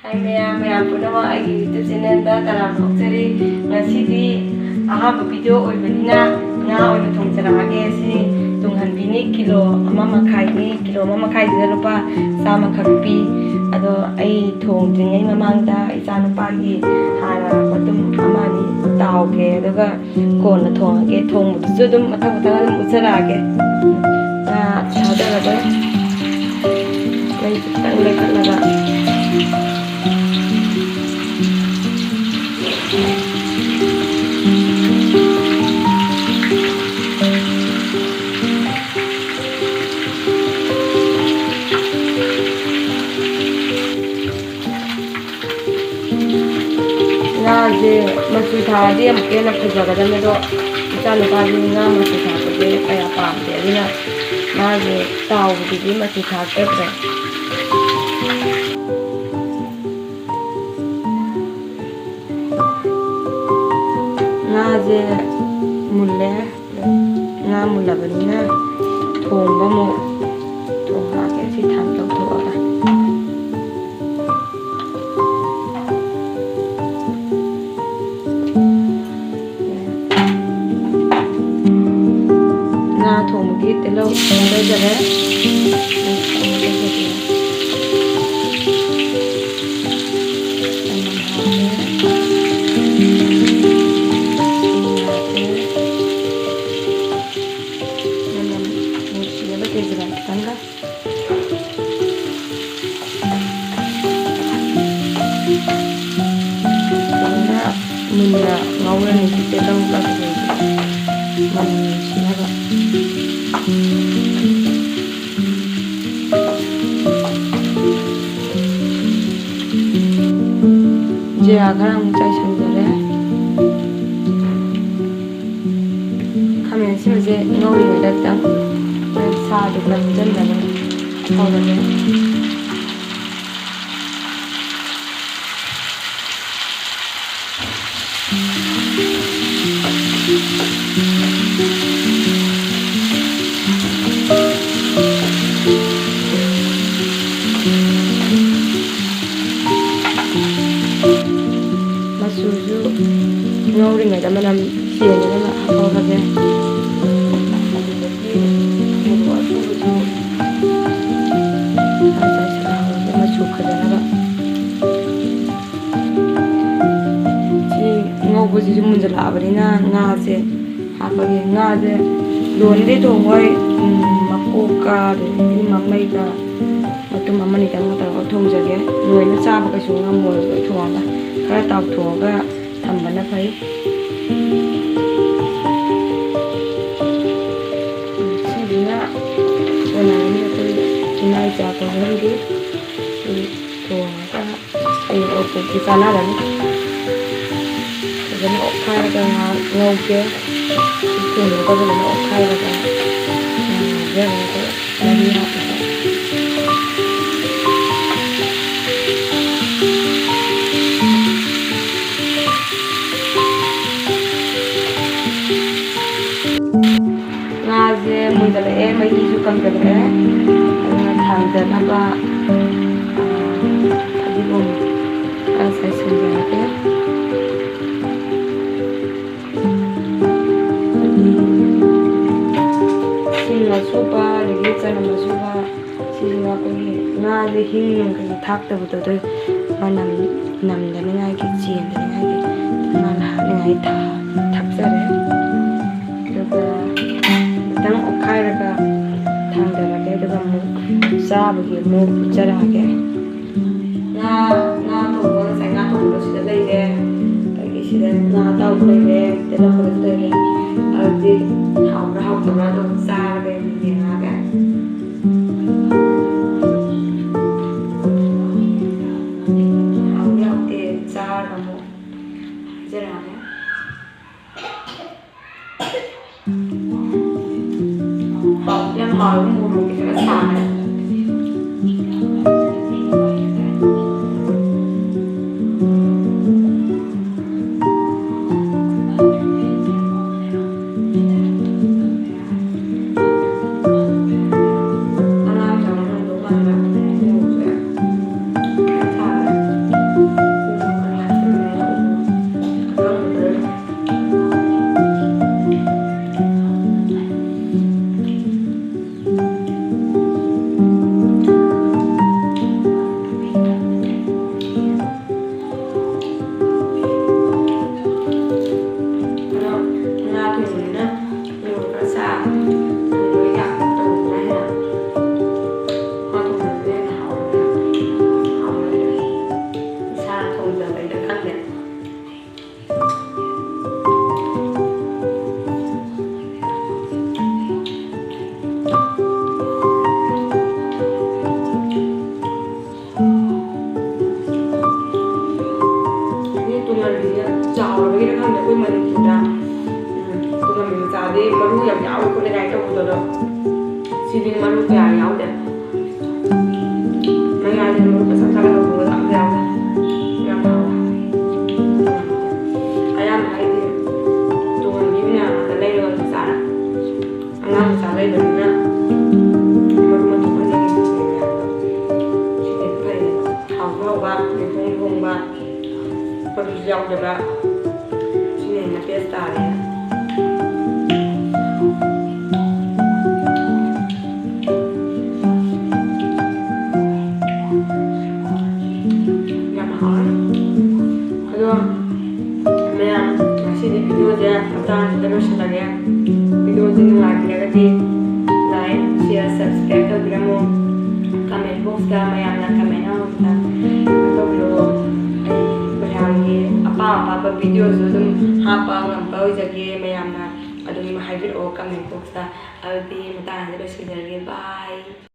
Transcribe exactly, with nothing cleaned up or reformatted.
ꯍꯥꯏ ꯃꯌꯥꯝ, ꯃꯌꯥꯝ ꯄꯨꯝꯅꯃꯛ ꯑꯩꯒꯤ YouTube channelꯗ ꯇꯔꯥꯝꯅ ꯑꯣꯛꯆꯔꯤ꯫ ꯉꯁꯤꯗꯤ ꯑꯍꯥꯟꯕ video ꯑꯣꯏꯕꯅꯤꯅ ꯉꯥ ꯑꯣꯏꯅ ꯊꯣꯡꯖꯔꯛꯑꯒꯦ꯫ ꯁꯤ ꯇꯨꯡꯍꯟꯕꯤꯅꯤ ꯀꯤꯂꯣ ꯑꯃ ꯃꯈꯥꯏꯅꯤ, ꯀꯤꯂꯣ ꯑꯃ ꯃꯈꯥꯏꯁꯤꯗ ꯂꯨꯄꯥ ꯆꯥꯝꯃꯈꯛ ꯄꯤ꯫ ꯑꯗꯣ ꯑꯩ ꯊꯣꯡꯗ꯭ꯔꯤꯉꯩ ꯃꯃꯥꯡꯗ ꯏꯆꯥꯅꯨꯄꯥꯒꯤ ꯍꯥꯟꯅ ꯃꯇꯨꯝ ꯑꯃ ꯑꯅꯤ ꯇꯥꯎꯒꯦ, ꯑꯗꯨꯒ ꯀꯣꯟꯅ ꯊꯣꯡꯉꯒꯦ꯫ ꯊꯣꯡꯕꯗꯨꯁꯨ ꯑꯗꯨꯝ ꯃꯊꯪ ꯃꯊꯪ ꯑꯗꯨꯝ ꯎꯠꯆꯔꯛꯑꯒꯦ꯫ ꯉꯥ ꯊꯥꯗꯔꯒ ꯃꯩ ꯈꯤꯇꯪ ꯂꯩꯈꯠꯂꯒ꯫ ꯉꯥꯁꯦ ꯃꯆꯨ ꯊꯥꯔꯗꯤ ꯑꯃꯨꯛꯀ ꯍꯦꯟꯅ ꯐꯖꯒꯗꯕꯅꯦ, ꯑꯗꯣ ꯏꯆꯥꯅꯨꯄꯥꯗꯤ ꯉꯥ ꯃꯆꯨ ꯊꯥꯛꯄꯁꯦ ꯀꯌꯥ ꯄꯥꯝꯗꯦ, ꯑꯗꯨꯅ ꯃꯥꯒꯤ ꯇꯥꯎꯕꯗꯨꯗꯤ ꯃꯆꯨ ꯊꯥꯛꯆꯗ꯭ꯔꯦ꯫ ꯉꯥꯁꯦ ꯃꯨꯜꯂꯦ꯫ ꯉꯥ ꯃꯨꯜꯂꯕꯅꯤꯅ ꯊꯣꯡꯕ ꯑꯃꯨꯛ ꯊꯣꯡꯉꯛꯑꯒꯦ, ꯁꯤ ꯊꯥꯡ ꯂꯧꯊꯣꯛꯑꯒ꯫ ꯉꯥ ꯊꯣꯡꯕꯒꯤ ꯇꯤꯜꯍꯧ ꯂꯩꯖꯔꯦ꯫ ꯆꯅꯝ ꯍꯥꯞꯄꯦ꯫ ꯊꯨꯝ ꯍꯥꯞꯄꯦ꯫ ꯃꯅꯝ ꯅꯨꯡꯁꯤꯅꯕ ꯀꯦꯖꯤ ꯈꯤꯇꯪꯒ꯫ ꯐꯖꯅ ꯃꯨꯟꯅ ꯉꯧꯔꯅꯤ꯫ ꯇꯤꯜꯍꯧ ꯀꯩꯀꯩꯁꯦ ꯃꯅꯝ ꯅꯨꯡꯁꯤꯅꯕ꯫ ꯖꯤꯔꯥ ꯈꯔ ꯑꯃꯨꯛ ꯆꯥꯏꯁꯤꯟꯖꯔꯦ꯫ ꯈꯥꯃꯦꯟ ꯑꯁꯤꯟꯕꯁꯦ ꯉꯧꯔꯤꯉꯩꯗ ꯈꯤꯇꯪ ꯁꯥꯗꯨ ꯈꯔ ꯐꯨꯠꯆꯟꯖꯔꯦ꯫ ꯍꯧꯔꯒꯦ꯫ ꯉꯧꯔꯤꯉꯩꯗ ꯃꯅꯝ ꯆꯦꯟꯗꯅꯕ ꯍꯥꯞꯍꯧꯔꯒꯦ꯫ ꯑꯗꯨꯗꯒꯤ ꯃꯣꯔꯣꯛ ꯑꯁꯨꯕꯁꯨ ꯈꯔ ꯆꯥꯏꯁꯤꯜꯂꯒꯦ, ꯃꯆꯨ ꯐꯖꯅꯕ꯫ ꯁꯤ ꯉꯧꯕꯁꯤꯁꯨ ꯃꯨꯟꯖꯜꯂꯛꯑꯕꯅꯤꯅ ꯉꯥꯁꯦ ꯍꯥꯞꯄꯒꯦ꯫ ꯉꯥꯁꯦ ꯂꯣꯏꯅꯗꯤ ꯊꯣꯡꯉꯣꯏ, ꯎꯝ, ꯃꯀꯣꯛꯀ ꯑꯗꯒꯤ ꯃꯃꯩꯒ ꯃꯇꯨꯝ ꯑꯃꯅꯤꯗꯪ ꯇꯧꯔꯒ ꯊꯣꯡꯖꯒꯦ꯫ ꯂꯣꯏꯅ ꯆꯥꯕ ꯀꯩꯁꯨ ꯉꯝꯃꯣꯏ ꯂꯣꯏ ꯊꯣꯡꯉꯒ꯫ ꯈꯔ ꯇꯥꯎꯊꯣꯛꯑꯒ ꯊꯝꯕꯅ ꯐꯩ꯫ ꯁꯤꯁꯤꯅ ꯀꯣꯟꯅꯔꯅꯤ ꯑꯩꯈꯣꯏ ꯏꯃꯥ ꯏꯆꯥ ꯄꯣꯛꯍꯟꯒꯤ꯫ ꯊꯣꯡꯉꯒ ꯑꯩ ꯑꯣꯠꯄꯗꯤ ꯆꯥꯟꯅꯔꯅꯤ꯫ ꯐꯖꯅ ꯑꯣꯠꯈꯥꯏꯔꯒ ꯉꯥꯏꯍꯥꯛ ꯉꯧꯒꯦ꯫ ꯊꯣꯡꯉꯒ ꯐꯖꯅ ꯑꯣꯠꯈꯥꯏꯔꯒ ꯉꯧꯖꯔꯒ ꯃꯍꯤ ꯍꯥꯞꯄꯒ꯫ ꯉꯥꯁꯦ ꯃꯨꯟꯒꯠꯂꯛꯑꯦ, ꯃꯍꯤꯁꯨ ꯀꯪꯁꯤꯜꯂꯛꯑꯦ꯫ ꯑꯗꯨꯅ ꯊꯥꯡꯗꯅꯕ, ꯑ, ꯐꯗꯤꯒꯣꯝ ꯈꯔ ꯆꯥꯏꯁꯤꯟꯖꯔꯒꯦ꯫ ꯁꯤꯡ ꯑꯁꯨꯕ, ꯑꯗꯒꯤ ꯆꯅꯝ ꯑꯁꯨꯕ, ꯁꯤꯁꯤꯅ ꯑꯩꯈꯣꯏꯒꯤ ꯉꯥꯁꯦ ꯍꯤꯡ ꯅꯨꯡ ꯀꯩꯀꯩ ꯊꯥꯛꯇꯕꯗꯣ ꯑꯗꯨ ꯃꯅꯝ ꯅꯝꯗꯅꯤꯡꯉꯥꯏꯒꯤ, ꯆꯦꯟꯗꯅꯤꯡꯉꯥꯏꯒꯤ ꯇꯣꯉꯥꯟꯅ ꯍꯥꯞꯅꯤꯡꯉꯥꯏ ꯊꯥ-, ꯊꯥꯛꯆꯔꯦ꯫ ꯑꯗꯨꯒ ꯈꯤꯇꯪ ꯑꯣꯠꯈꯥꯏꯔꯒ ꯊꯥꯡꯗꯔꯒꯦ꯫ ꯑꯗꯨꯒ ꯑꯃꯨꯛ ꯆꯥꯕꯒꯤ ꯑꯃꯨꯛ ꯐꯨꯠꯆꯔꯛꯑꯒꯦ꯫ ꯉꯥ, ꯉꯥ ꯊꯣꯡꯕ, ꯉꯁꯥꯏ ꯉꯥ ꯊꯣꯡꯕꯗꯣ ꯁꯤꯗ ꯂꯩꯔꯦ꯫ ꯑꯗꯒꯤ ꯁꯤꯗ ꯉꯥ ꯑꯇꯥꯎꯕ ꯂꯩꯔꯦ, ꯇꯤꯜꯍꯧ ꯈꯔꯁꯨ ꯂꯩꯔꯦ꯫ ꯑꯗꯨꯗꯤ ꯍꯥꯎꯕ꯭ꯔꯥ ꯍꯥꯎꯇꯕ꯭ꯔꯥ ꯑꯗꯨꯝ ꯆꯥꯔꯒ ꯌꯦꯡꯉꯛꯑꯒꯦ꯫ ꯍꯥꯎꯗꯤ ꯍꯥꯎꯇꯦ, ꯆꯥꯔꯒ ꯑꯃꯨꯛ ꯍꯥꯏꯖꯔꯛꯑꯒꯦ꯫ ꯌꯥꯝ ꯍꯥꯎꯋꯤ, ꯃꯣꯔꯣꯛꯇꯤ ꯈꯔ ꯁꯥꯔꯦ꯫ ꯑꯉꯥꯡ ꯆꯥꯎꯔꯝꯗꯧ ꯃꯥꯟꯕ ꯃꯣꯔꯣꯛꯁꯦ ꯈꯔ ꯁꯥꯔꯦ꯫ ꯎ ꯃꯣꯔꯣꯛ ꯈꯔ ꯍꯥꯞꯆꯤꯜꯂꯦ꯫ ꯑꯀꯪꯕꯗ ꯇꯨꯡꯍꯟꯕꯤꯁꯦ ꯆꯥꯎꯔꯕꯒꯤꯔ ꯈꯪꯗꯦ, ꯑꯩꯈꯣꯏ ꯃꯅꯤꯄꯨꯔꯗ, ꯎꯝ, ꯇꯨꯡꯍꯟꯕꯤ ꯃꯆꯥꯗꯤ ꯃꯔꯨ ꯌꯥꯝ ꯌꯥꯎꯋꯤ ꯈꯣꯠꯂꯦ ꯀꯥꯏꯅ ꯇꯧꯕꯗꯣ, ꯑꯗꯣ ꯁꯤꯗꯤ ꯃꯔꯨ ꯀꯌꯥ ꯌꯥꯎꯗꯦ꯫ ꯃꯌꯥꯏꯗ ꯃꯔꯨ ꯃꯆꯥ ꯃꯆꯥ ꯇꯧꯕꯗꯣ ꯑꯝꯇ ꯌꯥꯎꯗꯦ꯫ ꯌꯥꯝ ꯍꯥꯎꯋꯦ꯫ ꯑꯌꯥꯝꯕ ꯑꯩꯗꯤ ꯇꯨꯡꯍꯟꯕꯤ ꯃꯌꯥꯝ ꯑꯃꯗ ꯂꯩꯔꯒ ꯑꯗꯨꯝ ꯆꯥꯔꯦ꯫ ꯑꯉꯥꯡ ꯃꯆꯥ ꯂꯩꯕꯅꯤꯅ ꯃꯔꯨ ꯃꯊꯨꯝ ꯑꯅꯤꯒꯤ ꯁꯤꯗꯤ ꯐꯩꯌꯦꯕ꯫ ꯍꯥꯎꯁꯨ ꯍꯥꯎꯕ, ꯍꯣꯡꯁꯨ ꯍꯣꯡꯕ, ꯃꯔꯨꯁꯨ ꯌꯥꯎꯗꯕ꯫ ꯁꯤꯅ ꯍꯦꯟꯅ ꯕꯦꯁ ꯇꯥꯔꯦ꯫ ꯌꯥꯝ ꯍꯥꯎꯔꯦ꯫ ꯑꯗꯣ ꯃꯌꯥꯝ, ꯉꯁꯤꯗꯤ ꯚꯤꯗꯤꯑꯣꯁꯦ ꯃꯇꯥꯡꯁꯤꯗ ꯂꯣꯏꯁꯤꯜꯂꯒꯦ꯫ ꯚꯤꯗꯤꯑꯣꯁꯦ ꯅꯨꯡꯉꯥꯏꯕꯤꯔꯒꯗꯤ like, share, subscribe ꯇꯧꯕꯤꯔꯝꯃꯣ꯫ Comment boxꯇ ꯃꯌꯥꯝꯅ comment ꯑꯃꯃꯝꯇ ꯇꯧꯕꯤꯔꯛꯑꯣ꯫ ꯑꯩ ꯃꯌꯥꯝꯒꯤ ꯑꯄꯥꯝ ꯑꯄꯥꯝꯕ ꯚꯤꯗꯤꯑꯣꯁꯨ ꯑꯗꯨꯝ ꯍꯥꯞꯄ ꯉꯝꯕ ꯑꯣꯏꯖꯒꯦ꯫ ꯃꯌꯥꯝꯅ ꯑꯗꯨꯝ ꯍꯥꯏꯕꯤꯔꯛꯑꯣ comment boxꯇ꯫ ꯑꯗꯨꯗꯤ ꯃꯇꯥꯡꯁꯤꯗ ꯂꯣꯏꯁꯤꯜꯂꯒꯦ꯫ Bye꯫